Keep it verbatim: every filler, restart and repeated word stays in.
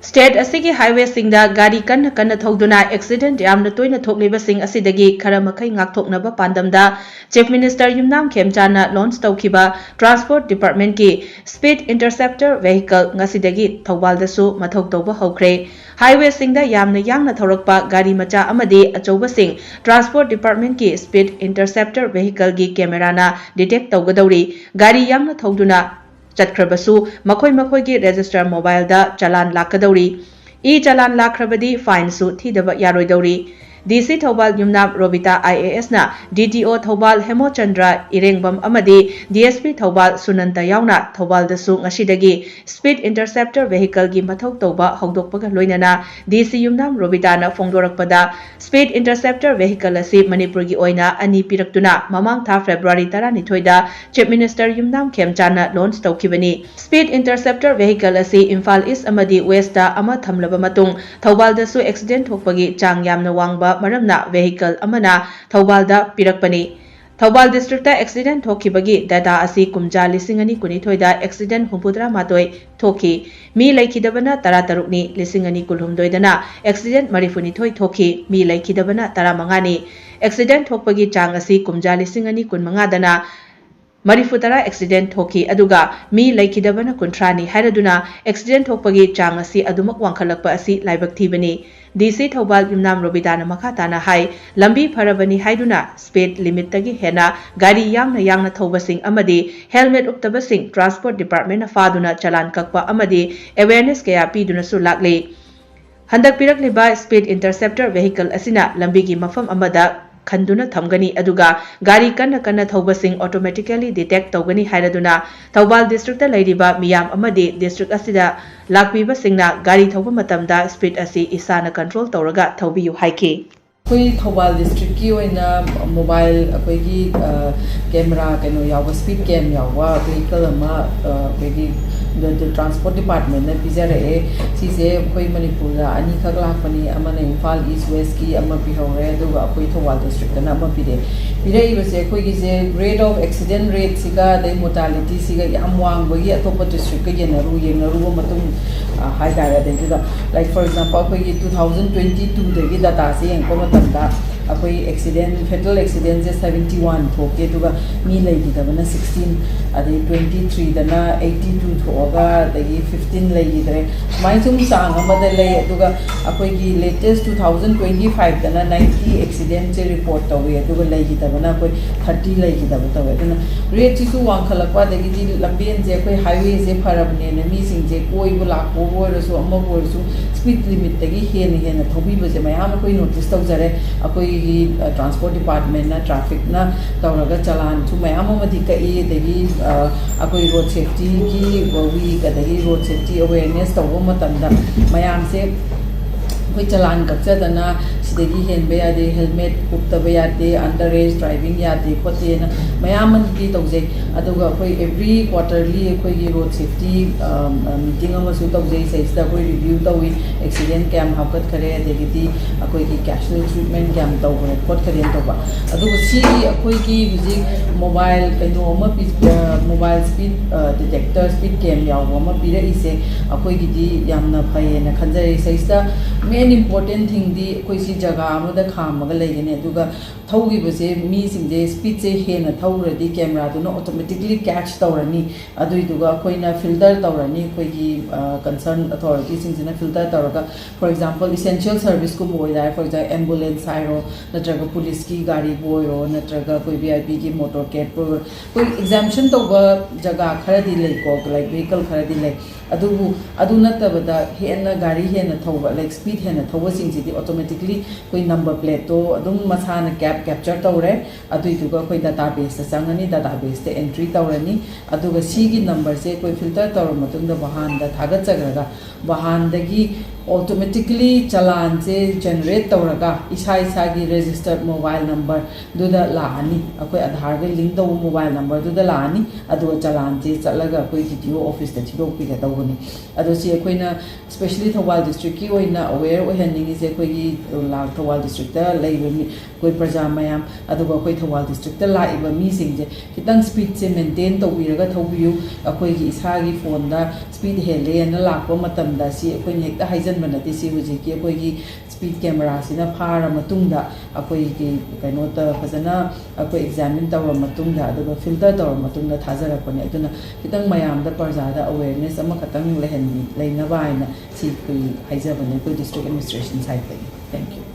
State ꯑꯁꯤꯒꯤ highwayꯁꯤꯡꯗ ꯒꯥꯔꯤ ꯀꯟꯅ ꯀꯟꯅ ꯊꯧꯗꯨꯅ accident ꯌꯥꯝꯅ ꯇꯣꯏꯅ ꯊꯣꯛꯂꯤꯕꯁꯤꯡ ꯑꯁꯤꯗꯒꯤ ꯈꯔ ꯃꯈꯩ ꯉꯥꯛꯊꯣꯛꯅꯕ ꯄꯥꯟꯗꯝꯗ Chief Minister ꯌꯨꯝꯅꯥꯝ ꯈꯦꯝꯆꯥꯟꯅ launch ꯇꯧꯈꯤꯕ Transport Departmentꯀꯤ Speed Interceptor Vehicle ꯉꯁꯤꯗꯒꯤ ꯊꯧꯕꯥꯜꯗꯁꯨ ꯃꯊꯧ ꯇꯧꯕ ꯍꯧꯈ꯭ꯔꯦ꯫ Highwayꯁꯤꯡꯗ ꯌꯥꯝꯅ ꯌꯥꯡꯅ ꯊꯧꯔꯛꯄ ꯒꯥꯔꯤ ꯃꯆꯥ ꯑꯃꯗꯤ ꯑꯆꯧꯕꯁꯤꯡ Transport Departmentꯀꯤ Speed Interceptor Vehicleꯒꯤ cameraꯅ detect ꯇꯧꯒꯗꯧꯔꯤ꯫ ꯒꯥꯔꯤ ꯌꯥꯡꯅ ꯊꯧꯗꯨꯅ ꯆꯠꯈ꯭ꯔꯕꯁꯨ ꯃꯈꯣꯏ ꯃꯈꯣꯏꯒꯤ register mobileꯗ ꯆꯂꯥꯟ ꯂꯥꯛꯀꯗꯧꯔꯤ꯫ E-challan ꯂꯥꯛꯈ꯭ꯔꯕꯗꯤ fineꯁꯨ ꯊꯤꯗꯕ ꯌꯥꯔꯣꯏꯗꯧꯔꯤ꯫ DC ꯊꯧꯕꯥꯜ ꯌꯨꯝꯅꯥꯝ ꯔꯣꯕꯤꯇꯥ IASꯅ DTO ꯊꯧꯕꯥꯜ ꯍꯦꯃꯣꯆꯟꯗ꯭ꯔ ꯏꯔꯦꯡꯕꯝ ꯑꯃꯗꯤ DSP ꯊꯧꯕꯥꯜ ꯁꯨꯅꯟꯇ ꯌꯥꯎꯅ ꯊꯧꯕꯥꯜꯗꯁꯨ ꯉꯁꯤꯗꯒꯤ Speed Interceptor Vehicleꯒꯤ ꯃꯊꯧ ꯇꯧꯕ ꯍꯧꯗꯣꯛꯄꯒ ꯂꯣꯏꯅꯅ DC ꯌꯨꯝꯅꯥꯝ ꯔꯣꯕꯤꯇꯥꯅ ꯐꯣꯡꯗꯣꯔꯛꯄꯗ Speed Interceptor Vehicle ꯑꯁꯤ ꯃꯅꯤꯄꯨꯔꯒꯤ ꯑꯣꯏꯅ ꯑꯅꯤ ꯄꯤꯔꯛꯇꯨꯅ ꯃꯃꯥꯡ ꯊꯥ February ꯇꯔꯥꯅꯤꯊꯣꯏꯗ Chief Minister ꯌꯨꯝꯅꯥꯝ ꯈꯦꯝꯆꯥꯟꯅ launch ꯇꯧꯈꯤꯕꯅꯤ꯫ Speed Interceptor Vehicle ꯑꯁꯤ ꯏꯝꯐꯥꯜ East ꯑꯃꯗꯤ Westꯇ ꯑꯃ ꯊꯝꯂꯕ ꯃꯇꯨꯡ ꯊꯧꯕꯥꯜꯗꯁꯨ accident ꯊꯣꯛꯄꯒꯤ ꯆꯥꯡ ꯌꯥꯝꯅ ꯋꯥꯡꯕ ꯃꯔꯝꯅ vehicle ꯑꯃꯅ ꯊꯧꯕꯥꯜꯗ ꯄꯤꯔꯛꯄꯅꯤ꯫ ꯊꯧꯕꯥꯜ districtꯇ accident ꯊꯣꯛꯈꯤꯕꯒꯤ data ꯑꯁꯤ ꯀꯨꯝꯖꯥ ꯂꯤꯁꯤꯡ ꯑꯅꯤ ꯀꯨꯟꯅꯤꯊꯣꯏꯗ accident ꯍꯨꯝꯐꯨꯇꯔꯥ ꯃꯥꯊꯣꯏ ꯊꯣꯛꯈꯤ꯫ ꯃꯤ ꯂꯩꯈꯤꯗꯕꯅ ꯇꯔꯥꯇꯔꯨꯛꯅꯤ꯫ ꯂꯤꯁꯤꯡ ꯑꯅꯤ ꯀꯨꯟꯍꯨꯝꯗꯣꯏꯗꯅ accident ꯃꯔꯤꯐꯨꯅꯤꯊꯣꯏ ꯊꯣꯛꯈꯤ꯫ ꯃꯤ ꯂꯩꯈꯤꯗꯕꯅ ꯇꯔꯥꯃꯉꯥꯅꯤ꯫ Accident ꯊꯣꯛꯄꯒꯤ ꯆꯥꯡ ꯑꯁꯤ ꯀꯨꯝꯖꯥ ꯂꯤꯁꯤꯡ ꯑꯅꯤ ꯀꯨꯟꯃꯉꯥꯗꯅ ꯃꯔꯤꯐꯨꯇꯔꯥ accident ꯊꯣꯛꯈꯤ, ꯑꯗꯨꯒ ꯃꯤ ꯂꯩꯈꯤꯗꯕꯅ ꯀꯨꯟꯊ꯭ꯔꯥꯅꯤ ꯍꯥꯏꯔꯗꯨꯅ accident ꯊꯣꯛꯄꯒꯤ ꯆꯥꯡ ꯑꯁꯤ ꯑꯗꯨꯃꯛ ꯋꯥꯡꯈꯠꯂꯛꯄ ꯑꯁꯤ ꯂꯥꯏꯕꯛ ꯊꯤꯕꯅꯤ꯫ DC ꯊꯧꯕꯥꯜ ꯌꯨꯝꯅꯥꯝ ꯔꯣꯕꯤꯇꯥꯅ ꯃꯈꯥ ꯇꯥꯅ ꯍꯥꯏ, ꯂꯝꯕꯤ ꯐꯔꯕꯅꯤ ꯍꯥꯏꯗꯨꯅ speed limitꯇꯒꯤ ꯍꯦꯟꯅ ꯒꯥꯔꯤ ꯌꯥꯡꯅ ꯌꯥꯡꯅ ꯊꯧꯕꯁꯤꯡ ꯑꯃꯗꯤ helmet ꯎꯞꯇꯕꯁꯤꯡ Transport Departmentꯅ ꯐꯥꯗꯨꯅ ꯆꯂꯥꯟ ꯀꯛꯄ ꯑꯃꯗꯤ awareness ꯀꯌꯥ ꯄꯤꯗꯨꯅꯁꯨ ꯂꯥꯛꯂꯤ꯫ ꯍꯟꯗꯛ ꯄꯤꯔꯛꯂꯤꯕ Speed Interceptor Vehicle ꯑꯁꯤꯅ ꯂꯝꯕꯤꯒꯤ ꯃꯐꯝ ꯑꯃꯗ ꯈꯟꯗꯨꯅ ꯊꯝꯒꯅꯤ, ꯑꯗꯨꯒ ꯒꯥꯔꯤ ꯀꯟꯅ ꯀꯟꯅ ꯊꯧꯕꯁꯤꯡ automatically detect ꯇꯧꯒꯅꯤ ꯍꯥꯏꯔꯗꯨꯅ ꯊꯧꯕꯥꯜ districtꯇ ꯂꯩꯔꯤꯕ ꯃꯤꯌꯥꯝ ꯑꯃꯗꯤ district ꯑꯁꯤꯗ ꯂꯥꯛꯄꯤꯕꯁꯤꯡꯅ ꯒꯥꯔꯤ ꯊꯧꯕ ꯃꯇꯝꯗ speed ꯑꯁꯤ ꯏꯁꯥꯅ control ꯇꯧꯔꯒ ꯊꯧꯕꯤꯌꯨ ꯍꯥꯏꯈꯤ꯫ ꯑꯩꯈꯣꯏ ꯊꯧꯕꯥꯜ ꯗꯤꯁꯇ꯭ꯔꯤꯛꯀꯤ ꯑꯣꯏꯅ ꯃꯣꯕꯥꯏꯜ ꯑꯩꯈꯣꯏꯒꯤ ꯀꯦꯃꯦꯔꯥ ꯀꯩꯅꯣ ꯌꯥꯎꯕ, ꯁ꯭ꯄꯤꯠ ꯀꯦꯝ ꯌꯥꯎꯕ ꯚꯤꯍꯤꯀꯜ ꯑꯃ ꯑꯩꯈꯣꯏꯒꯤ ꯇ꯭ꯔꯥꯟꯁꯄꯣꯔꯠ ꯗꯤꯄꯥꯔꯠꯃꯦꯟꯅ ꯄꯤꯖꯔꯛꯑꯦ꯫ ꯁꯤꯁꯦ ꯑꯩꯈꯣꯏ ꯃꯅꯤꯄꯨꯔꯗ ꯑꯅꯤꯈꯛ ꯂꯥꯛꯄꯅꯤ, ꯑꯃꯅ ꯏꯝꯐꯥꯜ ꯏꯁ ꯋꯦꯁꯀꯤ ꯑꯃ ꯄꯤꯍꯧꯔꯦ, ꯑꯗꯨꯒ ꯑꯩꯈꯣꯏ ꯊꯧꯕꯥꯜ ꯗꯤꯁꯇ꯭ꯔꯤꯛꯇꯅ ꯑꯃ ꯄꯤꯔꯛꯑꯦ꯫ ꯄꯤꯔꯛꯏꯕꯁꯦ ꯑꯩꯈꯣꯏꯒꯤꯁꯦ rate of accident rateꯁꯤꯒ ꯑꯗꯩ ꯃꯣꯔꯇꯥꯂꯤꯇꯤꯁꯤꯒ ꯌꯥꯝ ꯋꯥꯡꯕꯒꯤ ꯑꯇꯣꯞꯄ ꯗꯤꯁꯇ꯭ꯔꯤꯛꯀ ꯌꯦꯟꯅꯔꯨ ꯌꯦꯡꯅꯔꯨꯕ ꯃꯇꯨꯡ ꯍꯥꯏꯇꯥꯔꯦ꯫ ꯑꯗꯩꯗꯨꯗ, ꯂꯥꯏꯛ, ꯐꯣꯔ ꯑꯦꯛꯖꯥꯝꯄꯜ, ꯑꯩꯈꯣꯏꯒꯤ ꯇꯨ ꯊꯥꯎꯖꯟ ꯇ꯭ꯋꯦꯟꯇꯤ ꯇꯨꯗꯒꯤ ꯗꯇꯥꯁꯦ ꯌꯦꯡꯉꯛꯄ ꯃꯇꯝꯗ, ꯑꯩꯈꯣꯏ ꯑꯦꯛꯁꯤꯗꯦꯟ, ꯐꯦꯇꯦꯜ ꯑꯦꯛꯁꯤꯗꯦꯟꯁꯦ ꯁꯕꯦꯟꯇꯤ ꯋꯥꯟ ꯊꯣꯛꯀꯦ, ꯑꯗꯨꯒ ꯃꯤ ꯂꯩꯈꯤꯗꯕꯅ ꯁꯤꯛꯁꯇꯤꯟ, ꯑꯗꯩ ꯇ꯭ꯋꯦꯟꯇꯤ ꯊ꯭ꯔꯤꯗꯅ ꯑꯩꯠꯇꯤ ꯇꯨ ꯊꯣꯛꯑꯒ ꯑꯗꯒꯤ ꯐꯤꯐꯇꯤꯟ ꯂꯩꯈꯤꯗ꯭ꯔꯦ꯫ ꯁꯨꯃꯥꯏꯅ ꯁꯨꯝ ꯆꯥꯡ ꯑꯃꯗ ꯂꯩ꯫ ꯑꯗꯨꯒ ꯑꯩꯈꯣꯏꯒꯤ latest two thousand twenty fiveꯇꯅ ninety accidentꯁꯦ report ꯇꯧꯏ, ꯑꯗꯨꯒ ꯂꯩꯈꯤꯗꯕꯅ ꯑꯩꯈꯣꯏ ꯊꯥꯔꯇꯤ ꯂꯩꯈꯤꯗꯕ ꯇꯧꯋꯦ꯫ ꯑꯗꯨꯅ rateꯁꯤꯁꯨ ꯋꯥꯡꯈꯠꯂꯛꯄ, ꯑꯗꯒꯤꯗꯤ ꯂꯝꯕꯦꯟꯁꯦ, ꯑꯩꯈꯣꯏ highwayꯁꯦ ꯐꯔꯕꯅꯦꯅ ꯃꯤꯁꯤꯡꯁꯦ ꯀꯣꯏꯕ ꯂꯥꯛꯄꯕꯨ ꯑꯣꯏꯔꯁꯨ, ꯑꯃꯕꯨ ꯑꯣꯏꯔꯁꯨ, speed limitꯇꯒꯤ ꯍꯦꯟꯅ ꯍꯦꯟꯅ ꯊꯧꯕꯤꯕꯁꯦ ꯃꯌꯥꯝ ꯑꯩꯈꯣꯏ notice ꯇꯧꯖꯔꯦ꯫ ꯑꯩꯈꯣꯏꯒꯤ ꯇ꯭ꯔꯥꯟꯁꯄꯣꯔꯠ ꯗꯤꯄꯥꯔꯠꯃꯦꯟꯅ, ꯇ꯭ꯔꯥꯐꯤꯛꯅ ꯇꯧꯔꯒ ꯆꯂꯥꯟꯁꯨ ꯃꯌꯥꯝ ꯑꯃꯗꯤ ꯀꯛꯏ꯫ ꯑꯗꯒꯤ ꯑꯩꯈꯣꯏ road safetyꯒꯤ week, ꯑꯗꯒꯤ road safety awareness ꯇꯧꯕ ꯃꯇꯝꯗ ꯃꯌꯥꯝꯁꯦ ꯑꯩꯈꯣꯏ ꯆꯂꯥꯟ ꯀꯛꯆꯗꯅ ꯁꯤꯗꯒꯤ ꯍꯦꯟꯕ ꯌꯥꯗꯦ, helmet ꯎꯞꯇꯕ ꯌꯥꯗꯦ, under age driving ꯌꯥꯗꯦ ꯈꯣꯠꯇꯦꯅ ꯃꯌꯥꯝ ꯑꯃꯗꯤ ꯇꯧꯖꯩ꯫ ꯑꯗꯨꯒ ꯑꯩꯈꯣꯏ every quarterly ꯑꯩꯈꯣꯏꯒꯤ road safety meeting ꯑꯃꯁꯨ ꯇꯧꯖꯩ꯫ ꯁꯤꯗꯩꯁꯤꯗ ꯑꯩꯈꯣꯏ review ꯇꯧꯏ, accident ꯀꯌꯥꯝ ꯍꯥꯞꯀꯠꯈꯔꯦ, ꯑꯗꯒꯤꯗꯤ ꯑꯩꯈꯣꯏꯒꯤ casual treatment ꯀꯌꯥꯝ ꯇꯧꯈꯔꯦ ꯈꯣꯠꯈꯔꯦꯅ ꯇꯧꯕ꯫ ꯑꯗꯨꯒ ꯁꯤꯒꯤ ꯑꯩꯈꯣꯏꯒꯤ ꯍꯧꯖꯤꯛ ꯃꯣꯕꯥꯏꯜ ꯀꯩꯅꯣ ꯑꯃ ꯄꯤ-, mobile speed detector, speed cam ꯌꯥꯎꯕ ꯑꯃ ꯄꯤꯔꯛꯏꯁꯦ ꯑꯩꯈꯣꯏꯒꯤꯗꯤ ꯌꯥꯝꯅ ꯐꯩꯌꯦꯅ ꯈꯟꯖꯔꯦ꯫ ꯁꯤꯗꯩꯁꯤꯗ main important thingꯗꯤ ꯑꯩꯈꯣꯏ ꯁꯤ ꯖꯒꯥ ꯑꯃꯗ ꯈꯥꯝꯃꯒ ꯂꯩꯒꯅꯤ, ꯑꯗꯨꯒ ꯊꯧꯈꯤꯕꯁꯦ, ꯃꯤꯁꯤꯡꯁꯦ speedꯁꯦ ꯍꯦꯟꯅ ꯊꯧꯈ꯭ꯔꯗꯤ cameraꯗꯨꯅ automatically catch ꯇꯧꯔꯅꯤ꯫ ꯑꯗꯨꯏꯗꯨꯒ ꯑꯩꯈꯣꯏꯅ filter ꯇꯧꯔꯅꯤ, ꯑꯩꯈꯣꯏꯒꯤ concern authorityꯁꯤꯡꯁꯤꯅ filter ꯇꯧꯔꯒ, for example, essential serviceꯀꯨꯝꯕ ꯑꯣꯏꯇꯥꯔꯦ, for example, ambulance ꯍꯥꯏꯔꯣ, ꯅꯠꯇ꯭ꯔꯒ ꯄꯨꯂꯤꯁꯀꯤ ꯒꯥꯔꯤꯕꯨ ꯑꯣꯏꯔꯣ, ꯅꯠꯇ꯭ꯔꯒ ꯑꯩꯈꯣꯏ V I Pꯒꯤ motor cadꯕꯨ ꯑꯣꯏꯔꯣ, ꯑꯩꯈꯣꯏ exemption ꯇꯧꯕ ꯖꯒꯥ ꯈꯔꯗꯤ ꯂꯩꯀꯣ, like vehicle ꯈꯔꯗꯤ ꯂꯩ꯫ ꯑꯗꯨꯕꯨ ꯑꯗꯨ ꯅꯠꯇꯕꯗ ꯍꯦꯟꯅ ꯒꯥꯔꯤ ꯍꯦꯟꯅ ꯊꯧꯕ, like speed ꯍꯦꯟꯅ ꯊꯧꯕꯁꯤꯡꯁꯤꯗꯤ automatically ꯑꯩꯈꯣꯏ number plateꯇꯣ ꯑꯗꯨꯝ ꯃꯁꯥꯅ cap capture ꯇꯧꯔꯦ꯫ ꯑꯗꯨꯏꯗꯨꯒ ꯑꯩꯈꯣꯏ databaseꯇ ꯆꯪꯉꯅꯤ, databaseꯇ entry ꯇꯧꯔꯅꯤ꯫ ꯑꯗꯨꯒ ꯁꯤꯒꯤ numberꯁꯦ ꯑꯩꯈꯣꯏ filter ꯇꯧꯔꯕ ꯃꯇꯨꯡꯗ ꯚꯥꯍꯥꯟꯗ ꯊꯥꯒꯠꯆꯈ꯭ꯔꯒ, ꯚꯥꯍꯥꯟꯗꯒꯤ ꯑꯣꯇꯣꯃꯦꯇꯤꯀꯂꯤ ꯆꯂꯥꯟꯁꯦ ꯖꯦꯅꯦꯔꯦꯠ ꯇꯧꯔꯒ ꯏꯁꯥ ꯏꯁꯥꯒꯤ ꯔꯦꯖꯤꯁꯇꯔꯠ ꯃꯣꯕꯥꯏꯜ ꯅꯝꯕꯔꯗꯨꯗ ꯂꯥꯛꯑꯅꯤ꯫ ꯑꯩꯈꯣꯏ ꯑꯥꯙꯥꯔꯒ ꯂꯤꯡ ꯇꯧꯕ ꯃꯣꯕꯥꯏꯜ ꯅꯝꯕꯔꯗꯨꯗ ꯂꯥꯛꯑꯅꯤ꯫ ꯑꯗꯨꯒ ꯆꯂꯥꯟꯁꯦ ꯆꯠꯂꯒ ꯑꯩꯈꯣꯏ ꯗꯤ ꯇꯤ ꯑꯣ ꯑꯣꯐꯤꯁꯇ ꯊꯤꯗꯣꯛꯄꯤꯒꯗꯧꯕꯅꯤ꯫ ꯑꯗꯣ ꯁꯤ ꯑꯩꯈꯣꯏꯅ ꯁ꯭ꯄꯦꯁꯦꯜꯂꯤ ꯊꯧꯕꯥꯜ ꯗꯤꯁꯇ꯭ꯔꯤꯛꯀꯤ ꯑꯣꯏꯅ ꯑꯋꯦꯌꯔ ꯑꯣꯏꯍꯟꯅꯤꯡꯉꯤꯁꯦ, ꯑꯩꯈꯣꯏꯒꯤ ꯊꯧꯕꯥꯜ ꯗꯤꯁꯇ꯭ꯔꯤꯛꯇ ꯂꯩꯕ ꯃꯤ, ꯑꯩꯈꯣꯏ ꯄ꯭ꯔꯖꯥ ꯃꯌꯥꯝ, ꯑꯗꯨꯒ ꯑꯩꯈꯣꯏ ꯊꯧꯕꯥꯜ ꯗꯤꯁꯇ꯭ꯔꯤꯛꯇ ꯂꯥꯛꯏꯕ ꯃꯤꯁꯤꯡꯁꯦ ꯈꯤꯇꯪ ꯁ꯭ꯄꯤꯗꯁꯦ ꯃꯦꯟꯇꯦꯟ ꯇꯧꯕꯤꯔꯒ ꯊꯧꯕꯤꯌꯨ꯫ ꯑꯩꯈꯣꯏꯒꯤ ꯏꯁꯥꯒꯤ ꯐꯣꯟꯗ ꯁ꯭ꯄꯤꯗ ꯍꯦꯜꯂꯦꯅ ꯂꯥꯛꯄ ꯃꯇꯝꯗ ꯁꯤ ꯑꯩꯈꯣꯏꯅ ꯍꯦꯛꯇ ꯍꯥꯏꯖꯟꯕ ꯅꯠꯇꯦ꯫ ꯁꯤ ꯍꯧꯖꯤꯛꯀꯤ ꯑꯩꯈꯣꯏꯒꯤ ꯁ꯭ꯄꯤꯗ ꯀꯦꯃꯦꯔꯥꯁꯤꯅ ꯐꯥꯔ ꯃꯇꯨꯡꯗ ꯑꯩꯈꯣꯏꯒꯤ ꯀꯩꯅꯣ ꯇ-, ꯐꯖꯅ ꯑꯩꯈꯣꯏ ꯑꯦꯛꯖꯥꯃꯤꯟ ꯇꯧꯔ ꯃꯇꯨꯡꯗ, ꯑꯗꯨꯒ ꯐꯤꯜꯇꯔ ꯇꯧꯔ ꯃꯇꯨꯡꯗ ꯊꯥꯖꯔꯛꯄꯅꯦ꯫ ꯑꯗꯨꯅ ꯈꯤꯇꯪ ꯃꯌꯥꯝꯗ, ꯄ꯭ꯔꯖꯥꯗ ꯑꯋꯦꯔꯅꯦꯁ ꯑꯃꯈꯛꯇꯪ ꯂꯩꯍꯟꯕꯤ-, ꯂꯩꯅꯕ ꯍꯥꯏꯅ ꯁꯤ ꯑꯩꯈꯣꯏ ꯍꯥꯏꯖꯕꯅꯦ, ꯑꯩꯈꯣꯏ ꯗꯤꯁꯇ꯭ꯔꯤꯛ ꯑꯦꯗꯃꯤꯅꯤꯁꯇ꯭ꯔꯦꯁꯟ ꯁꯥꯏꯠꯇꯒꯤ꯫ Thank you꯫